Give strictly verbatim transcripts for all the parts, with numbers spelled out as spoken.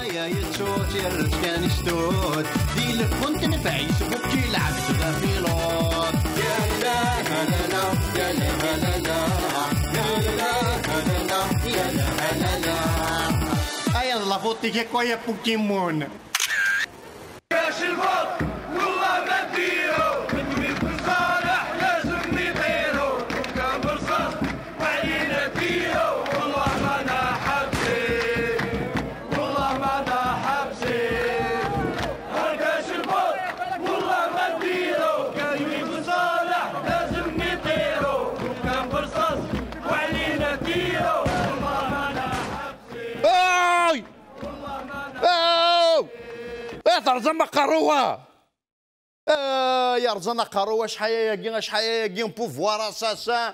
Ya yettutir kan istut. Di lkun tenfeɛ yesbukki lɛebd d afilun. Ya la la la la, ya la la la la, ya la la la la, ya la la la la. Aya d la faute-ik akk, ay a Pokémon. Cache le vote, والله ما ديرو. كل من صالح لازم يطيرو. كان برصاص وعلينا ديرو. والله ما نحبسي، والله ما نحبسي. هاكا شربوط، والله ما نديرو. كان يجيب صالح لازم يطيرو. كان برصاص وعلينا ديرو. والله ما نحبسي. Ay! Ay! Ay, terẓam aqerru-a! Ah, yerẓan aqerru, acḥal ayagi, acḥal ayagi n pouvoir assassin.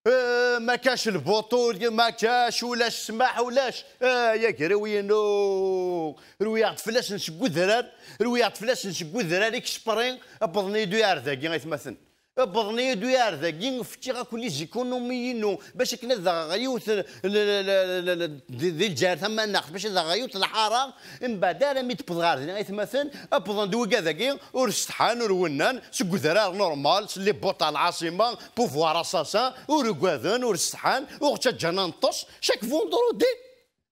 Ah, ma kac lbuṭul, ma kac ulac ssmaḥ, ulac. Ah, ya grew-inu, rwiɣ-d fell-asen seg udrar, rwiɣ-d fell-asen seg udrar exprès, wwḍen-iyi-d uyar dagi, aytmaten. Wwḍen-iyi-d uyar dagi, fkiɣ akk les économies-inu, bac akken ad aɣeɣ yiwet n, n, n, n, n, di, di Lezzayer tamaneɣt, bac ad aɣeɣ yiwet n lḥara, mbeɛd ara mi d-wwḍeɣ ɣer din, aytmaten, wwḍen-d wigad-agi, ur setḥan, ur wennan, seg udrar normal, s les bottes à l'asima, pouvoir assassin, ur ugaden, ur setḥan, ur ɣ-ttaǧǧan ad neṭṭes, chaque vendredi,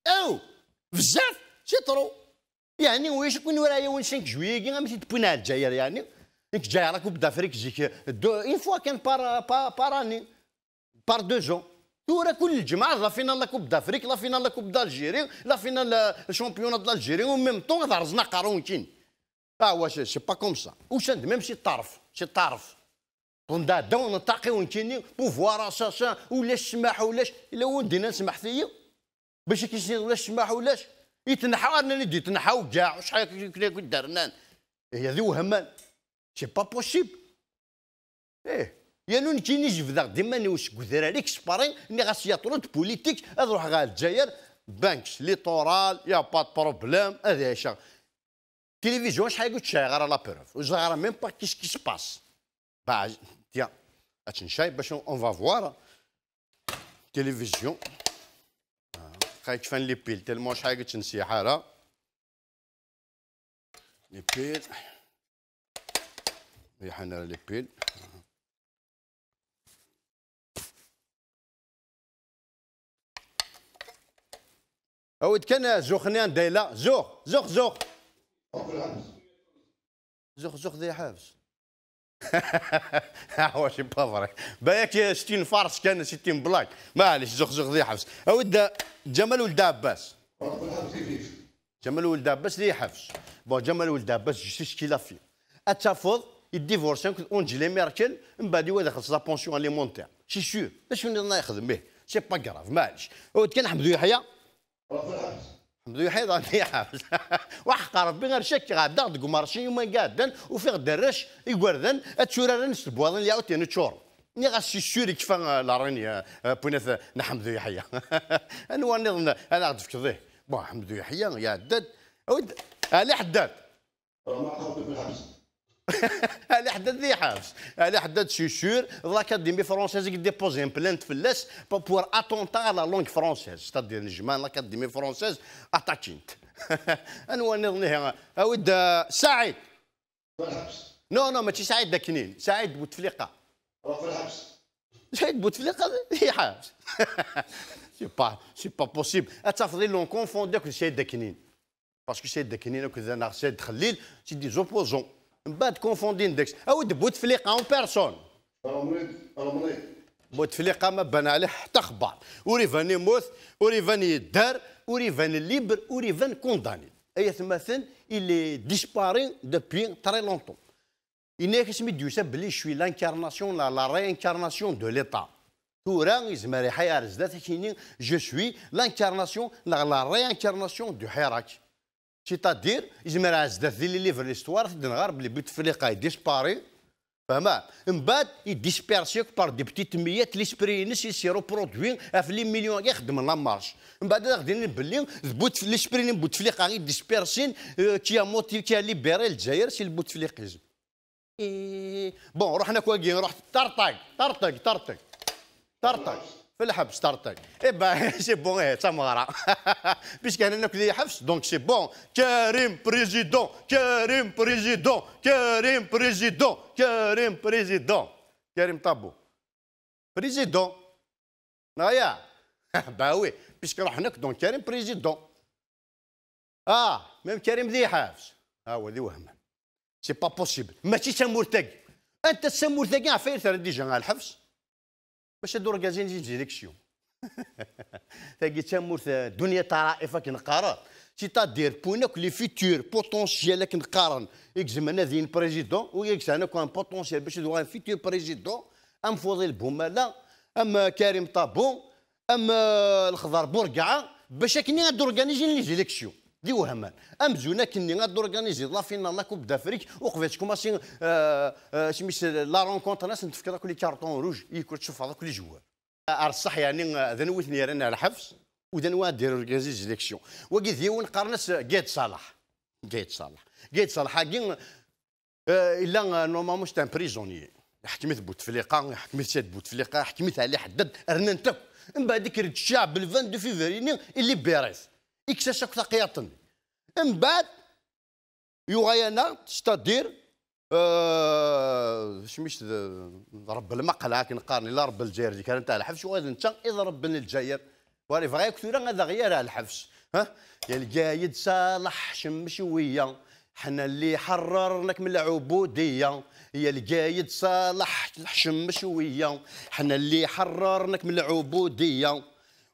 aw, bezzaf, c'est trop. Yeɛni, ulac akk win ur ɛyawen cinq juillet-agi, am t-id-wwin ar Lezzayer, yeɛni. Nekk ǧǧayeɣ la Coupe d'Afrique zik, deux, une fois kan par, par, par année, par deux ans. Tura kul lǧemɛa, la finale la Coupe d'Afrique, la finale la Coupe d'Algérie, la finale, euh, championnat de l'Algérie, en même temps, ad rẓen aqerru-nkin. Ah, ouais, c'est, c'est pas comme ça. Usan-d même si ṭṭerf, si ṭṭerf. Ṭṭen-d ɛeddaw n ṭṭaqiwen-kini, pouvoir assassin, ulac ssmaḥ, ulac. Ila win d-innan smaḥt-iyi. Bac akken s-nniḍ ulac ssmaḥ, ulac. Yetneḥḥa, rnan i d-yetneḥḥa ugaɛ, acḥal akken akk i d-rnan. Ihi d iwehman. C'est pas possible. Ih, yernu nekkini jebdeɣ-d iman-iw seg udrar exprès, nniɣ-as y a trop de politique, ad ruḥeɣ ɣer Lezzayer, banque, littoral, y a pas de problème, ad ɛiceɣ. Télévision, acḥal ur ttcayeɣ ara la preuve. Ur ẓriɣ ara même pas qu'est-ce qui se passe. Bah, tiens, ad tt-ncay bac on, on va voir. Télévision. Ah, kfan les piles, tellement acḥal ur tt-nsiḥ ara. Les piles. Riḥan ara les piles. Awi-d kan zux-nni anda yella. Zux, zux, zux. Zux, zux di ḥebs. Ah, c'est pas vrai. Bayak c'est une farce kan, c'est une blague. Maɛlic, zux, zux di ḥebs. Awi-d Ǧamal Uld Ɛebbas. Ǧamal Uld Ɛebbas di ḥebs. Bon, Ǧamal Uld Ɛebbas, je sais ce qu'il a fait. Ad tafeḍ, yeddivorce akked Angela Merkel, mbeɛd iwa ad ixelleṣ la pension alimentaire. C'est sûr. D acu nniḍen ara yexdem, ih. C'est pas grave, maɛlic. Awi-d kan Ḥemdu Yeḥya. Ḥemdu Yeḥya daɣen di ḥebs. Waḥeq Rebbi ar cakkeɣ ɛeddaɣ deg umarci yuma iɛeddan, ufiɣ-d arrac igerdan ad tturaren s tebwaḍin li awt yenu ččur. Nniɣ-as c'est sûr ikfa, euh, la règne, euh, euh, punat, euh, n Ḥemdu Yeḥya. Anwa nniḍen ad aɣ-d-tefkeḍ ih? Bon, Ḥemdu Yeḥya iɛedda-d. Awi-d Ali Ḥeddad. Ali Ḥeddad di ḥebs. Ali Ḥeddad, c'est sûr, d l'Académie française i yedépose une plainte fell-as pour, pour attentat à la langue française. C'est-à-dire, nejmaɛ l'Académie française attaquent. Anwa nniḍen ihi? Awi-d, euh, Saɛid. Non, non, mačči Saɛid Daknin. Saɛid Bouteflika. Saɛid Bouteflika di ḥebs. C'est pas, c'est pas possible. Ad tafeḍ ils l'ont confondu akked Saɛid Daknin. Parce que Saɛid Daknin akked neɣ Saɛid Xellil, c'est des opposants. Mbeɛd confondin deg-s. Awi-d Bouteflika en personne. Bouteflika ma ban ɛlih ḥetta axebbar. Ur iban imut, ur iban yedder, ur iban libre, ur iban condamné. Ay atmaten, il est disparu depuis très longtemps. Yenna-yak asmi d-yusa belli je suis l'incarnation, la, la réincarnation de l'État. Tura yezmer iḥay ar zdat ad k-yini je suis l'incarnation neɣ la réincarnation du Hirak. C'est-à-dire, yezmer ar zdat di les livres l'histoire ad t-id-nɣer belli Bouteflika est disparu. Fehmeɣ? Mbeɛd, il disperse par des petites miettes, l'esprit-ines il se reproduit ɣef les millions i ixeddmen la marche. Mbeɛd ad aɣ-d-inin belli d Boutef-, l'esprit-nni n Bouteflika i dispersin, euh, qui a motivé, qui a libéré Lezzayer si le bouteflikisme. Et bon, ruḥen akk wagi, ruḥ, tartag, tartag, tartag. Tartag. في الحبس طرطق. Eh ben, c'est bon, eh, d tameɣra. Puisque هنا ناكل يحبس, donc c'est bon. Karim président, Karim président, Karim président, Karim président. Karim Tabou. Président. Ah ya. Bah oui, puisque راح ناكل, donc Karim président. Ah, même Karim di ḥebs. Ah, wa di wehman. C'est pas possible. Mačči d tamurt-agi. Anta d tamurt-agi ɣef ay terra déjà ɣer lḥebs? Bac ad organizin les élections. Tagi d tamurt, eh, dunya taraif akken qqaren. C'est-à-dire, pun akk les futurs potentiels akken qqaren, i izemren ad yini président, u i yesɛan akk un potentiel bac ad uɣalen futur président, am Fudil Boumala, am, eh, Karim Tabou, am, eh, Lexḍer Bourga'a, bac akken ad organizin les élections. Di wehman. Amzun akkenni ad organizin la finale la Coupe d'Afrique, uqbel ad tkumaṣi, eh, eh, isem-is, la rencontre, ad asen-tefkeḍ akk les cartons rouges, i kul tsuffɣeḍ akk les joueurs. Ar ṣṣeḥ, yeɛni, d anwa i ten-yerran ar lḥebs, u d anwa ad d-organizin les élections. Wagi d yiwen qqaren-as Gaïd Salah. Gaïd Salah. Gaïd Salah-agi, eh, illa, eh, normalement c'est un prisonnier. Iḥkem-it Bouteflika, iḥkem-it Saïd Bouteflika, iḥkem-it Ali Haddad, rnan-t akk. Mbeɛd ikker-d ccɛeb le vingt-deux février-nni, ilibir-it. Ikkes-as akk taqiyaṭ-nni. Mbeɛd, yuɣal-aneɣ-d, c'est-à-dire, euh, isem-is d, d Rebbi lmaqla, akken qqaren, illa Rebbi Lezzayer, di kra n taɛla ḥbes, yuɣal d netta i d Rebbi n Lezzayer. Ur yebɣi akk tura ad aɣ-yerr ar lḥebs. Ha? Ya Lgayed Ṣaleḥ, ḥcem cwiya. Ḥna li ḥerrernak min lɛubudiyya. Ya Lgayed Ṣaleḥ, ḥcem cwiya. Ḥna li ḥerrernak min lɛubudiyya.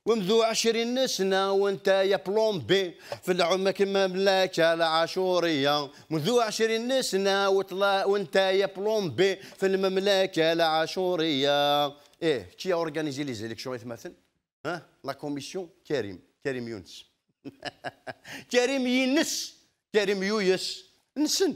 ومنذ عشرين سنة وانت يا بلومبي في العمك المملكة العاشورية. منذ عشرين سنة وطلع وانت يا بلومبي في المملكة العاشورية. ايه، qui a organisé les élections, اثمثن؟ ها؟ La commission, Karim, Karim Younes. Karim Younes, Karim Younes. نسن.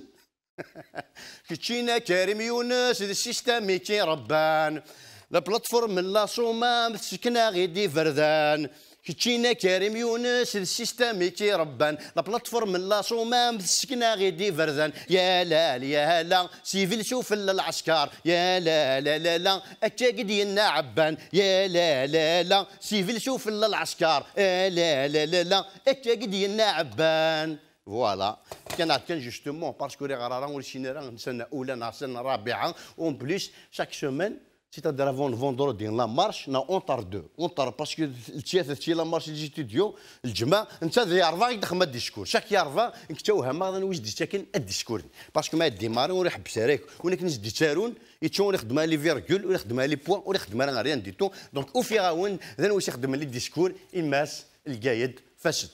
Keččina Karim Younes d système i k-irebban. La plateforme n la Soumam tesken-aɣ-id iberdan. Keččina Karim Younes d système i k-irebban. La plateforme n la Soumam tesken-aɣ-id iberdan. Ya la la ya la, sivil sufella lɛesker. Ya la la la la, akka i d-yenna Ɛebban. Ya la la la, sivil sufella lɛesker. Ya la la la la, akka i d-yenna Ɛebban. Voilà. Kan, kan, justement, parce que les rara, on le sinera, c'est Oula, c'est Rabia. En plus, chaque semaine, c'est-à-dire avant le vendredi, la marche, na entre deux. Entre, parce que le tiers, c'est la marche des étudiants, le djema, on s'est dit, arva, il a discours. Chaque arva, il y a un discours. Parce que ma démarré, on a un discours. On a un discours, on a les virgules, on a les points, on a rien du tout. Donc, au fur et à mesure, on a les discours, il masse, le gaïd, facile.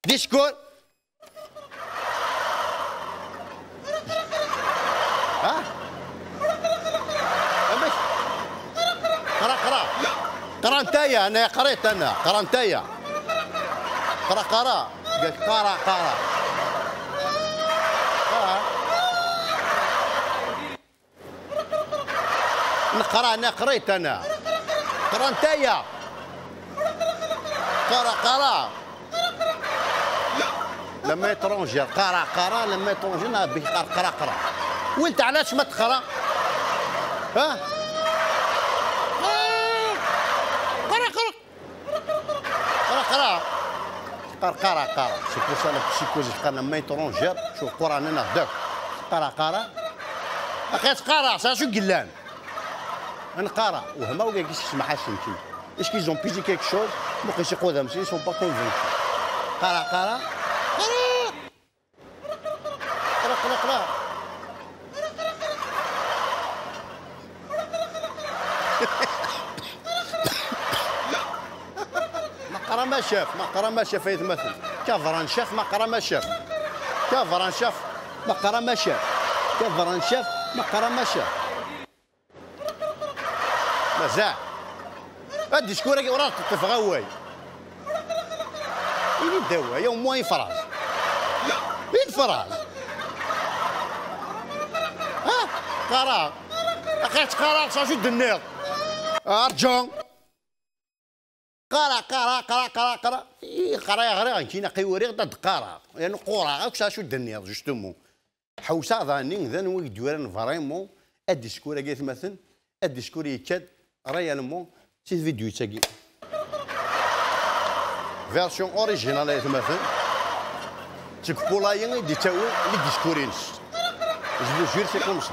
Discours. ها؟ أمس؟ قرا، قرا. قرا نتايا، أنا قريت أنا. قرا نتايا. قرا، قرا. قالت قرا، قرا. آه. نقرا، أنا قريت أنا. قرا نتايا. قرا، قرا. لما يترونجي، قرا، قرا، لما يترونجي، أنا بيقرا، قرا، قرا. وانت علاش ما تقرا؟ ها؟ قرا، قرا. قرا، قرا. قرا، قرا، قرا. C'est pour ça la psychose, قالنا ما يترونجير، شو القرآن أنا هداك. قرا، قرا. أخي، تقرا، سا شو قلان؟ أنا قرا، وهما وقا كيس يسمع حسن كي. Est-ce qu'ils ont pigé quelque chose؟ مو قيس يقود أمسي، ils sont pas convaincus. قرا، قرا. قرا. قرا، قرا، قرا. ما قرا ما شاف، ما قرا ما شاف، أي ثمثل. كفران شاف، ما قرا ما شاف. كفران شاف، ما قرا ما شاف. كفران شاف، ما قرا ما شاف. مازال. هاد الديسكور هاكي وراه تطفغ هواي. إني داوي، يا أمو يفرز. يتفرز. ها؟ قرا. أخي، تقرا، شاشو الدنيا. أرجو. قرا، قرا، قرا، قرا، قرا. إيه، قرا يا غريغ، كينا قيوري غدا قرا. يعني قرا، غاك شاشو الدنيا، justement. Ḥewseɣ daɣen d anwa i d-yuran vraiment adiskur-agi atmaten, adiskur yekka-d réellement Si vidéo-agi. Version originale ay atmaten. Seg Pulayen i d-yettawi les discours-ines. Je vous jure, c'est comme ça.